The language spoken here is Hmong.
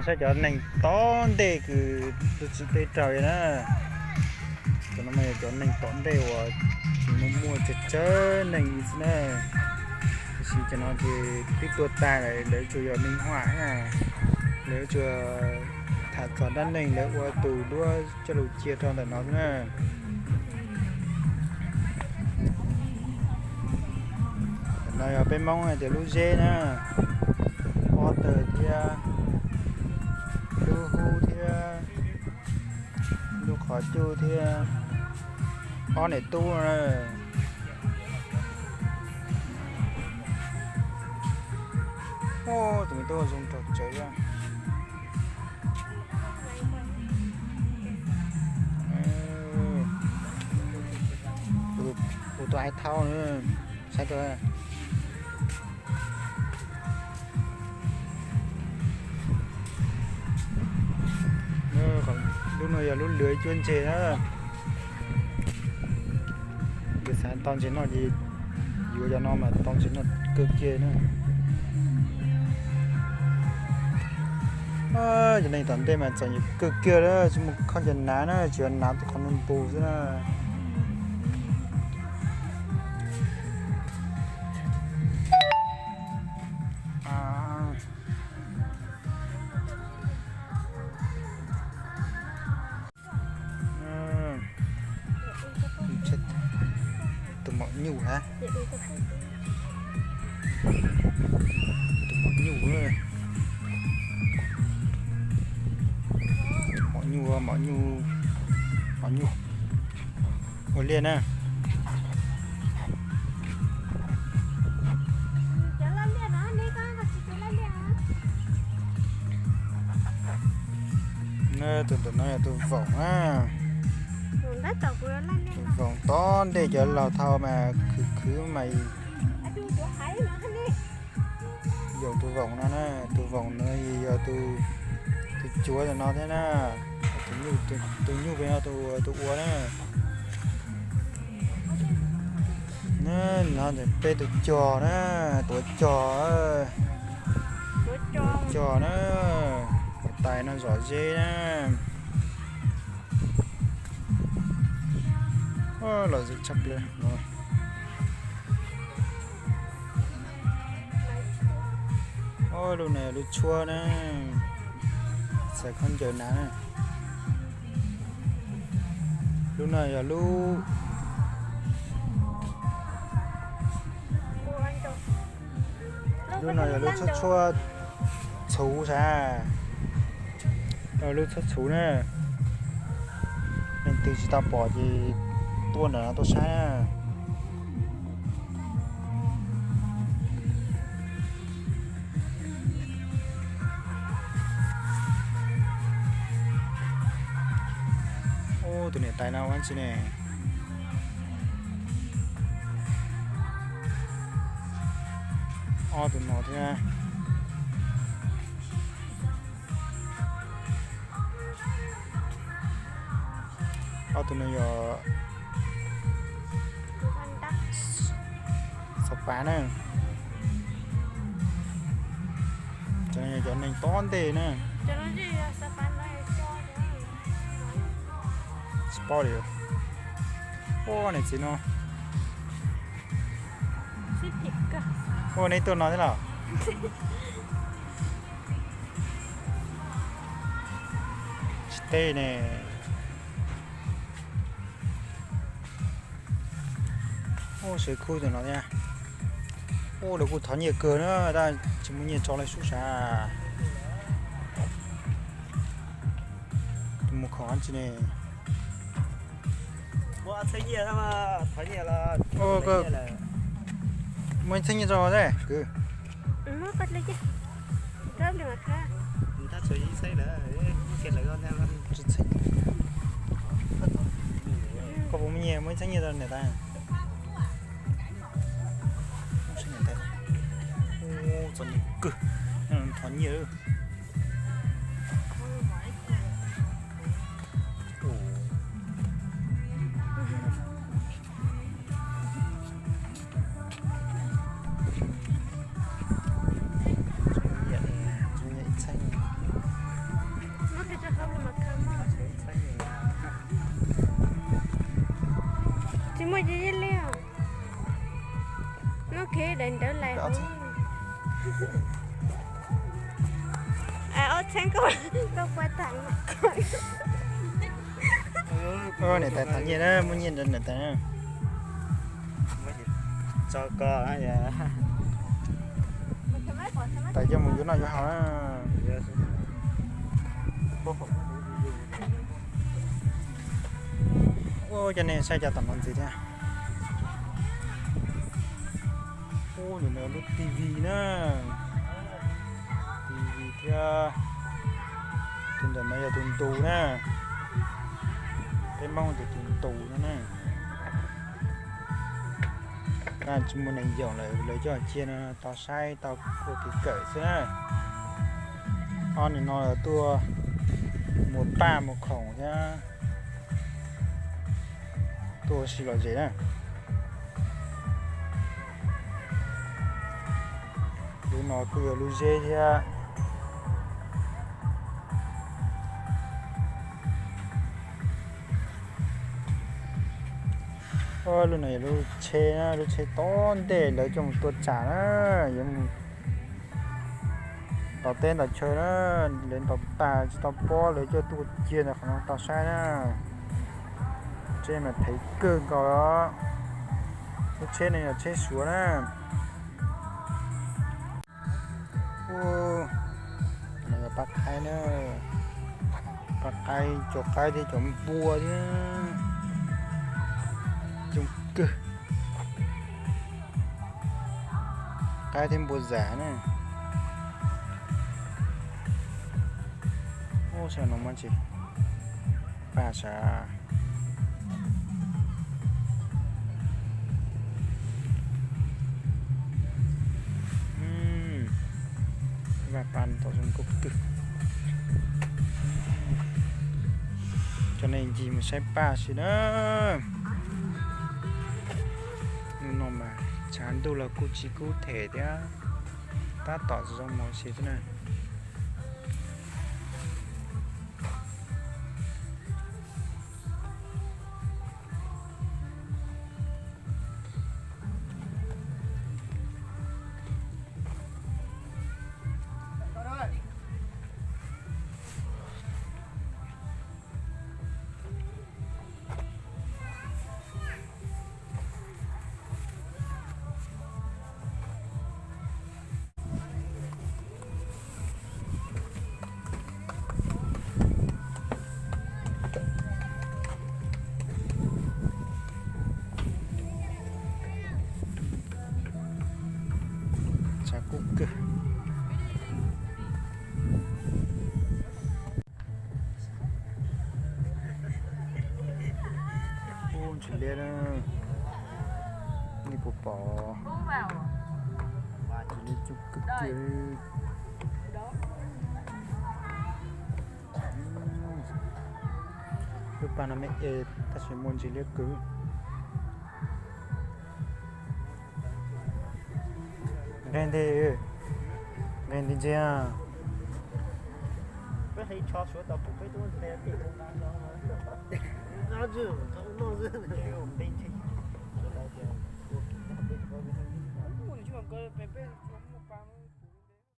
Saib cov neeg tom ntej kws lub tsev teb raug li na. Cov no mas yog cov neeg tom ntej uas tsis muaj muaj tsawg tsawg neeg li xwb na. Tiam sis cov no ces twb tuag tag lawm, lawv tsuas yog neeg huam na. Lawv tsuas tham txog dab neeg, lawv ua tus duab coj los cia rau ntawm no xwb na. Ntawm no yog peb Hmoob hais tias lub zeb na, pob tawg thiab, lub hub thiab, lub qhov cub thiab, ob niam tub na. Tus me tub zoo nraug tsawv. Tus, tus ais thau na, saib tus. Lub no yog lub lwm cuab ntses na. Yus xav tau ntses noj ces yuav cov no mas tau ntses noj kawg kiag na. Cov neeg tom ntej mas txom nyem kawg kiag, tsis muaj khaub ncaws hnav na, tsuas hnav tej qhov npus npus xwb na. Tus maum nyuj hab. Tus maum nyuj, maum nyuj, maum nyuj, maum nyuj ua liaj na. Tus ntawm no yog tus voom na. Tus voom tom ntej cov laug thau mas khwv khwv mas yog tus voom no na. Tus voom no yog tus cuav ntawm no thiab na. Tus nyuj pem no tus ua na. No ntawm peb tus cog na, tuav cog, tuav cog na, tais no zom zeb na. Lom zem tshaj plaws. Lub no yog lub tshuab na, xaws khaub ncaws hnav na. Lub no yog lub, lub no yog lub tshuab, tshuab txhuv sas. Lub tshuab txhuv na, leej twg tsis tau pom ces tuaj ntawm no tuaj saib na. Ub, tus niam tais no ua dab tsi ne? Ob tug no thiab. Ob tug no yog xov pav na. Cov no yog cov neeg tob ntej na. Tsis paub li. Ua niam txiv no. Ua neb tuaj no thiab los? Tsis teb ne. Ua sawv khub tus no thiab. Ua lawv kuj thov nyiaj kawg na, tab tsis muaj nyiaj tso lawv sub sav. Tus mus khoom dab tsi ne? Muaj txheeb nyiaj tso kwv. Koj puas muaj nyiaj, muaj ib txheeb nyiaj rau niam tais? Txom nyem kawg, thov nyiaj. Ib txheeb. Muaj li li, muab khiv daim ntawd lais. Ob txheeb koj puas tham? Niam tais thov nyiaj na, muaj nyiaj nrog niam tais na. Tso ko, tais coj mus yuav noj yuav haus na. Ua cov nej saib cov tom no ntxiv thiab. Ub, nim no lub T V na. T V thiab. Tus ntawm no yog tus ntus na. Peb Hmoob tus tus ntus no na. Tsis muaj neeg yoom lawm, lawv coj cia no tau saib tau ua kev kawm xwb na. Ob nim no tuaj mus paj mus khoom thiab tuaj ua si lom zem na. Lub no kuj yog lub zeb thiab. Lub no yog lub tsheb na, lub tsheb tom ntej lawv coj mus tua tsam na, yuav mus ntaus teb ntaus chaw na, lawv ntaus tag tsis tau pob lawv coj tuaj cia ntawm qhov no tau saib na. Tsheb mas thev kawg nkaus os. Lub tsheb no yog tsheb Suav na. Ub, no yog paj qaib na, paj qaib, cov qaib thiab cov npua thiab, coob kawg. Qaib thiab npua zam na. Ub, saib no mas tsis paj sav. Vaj paj tau zoo nkauj kawg. Cov neeg ncig mus saib paj si na. Hnub no mas tshav ntuj los kuj tsis kub them thiab, tab tom zoo mov si xwb na. Tshav kub kawg. Ub, ntsis liab na, nej puas pom? Ntsis liab coob kawg kiag li. Lub paj no me es tab sis muaj ntsis liab kawg. Nqe nti, nqe nti ntsia.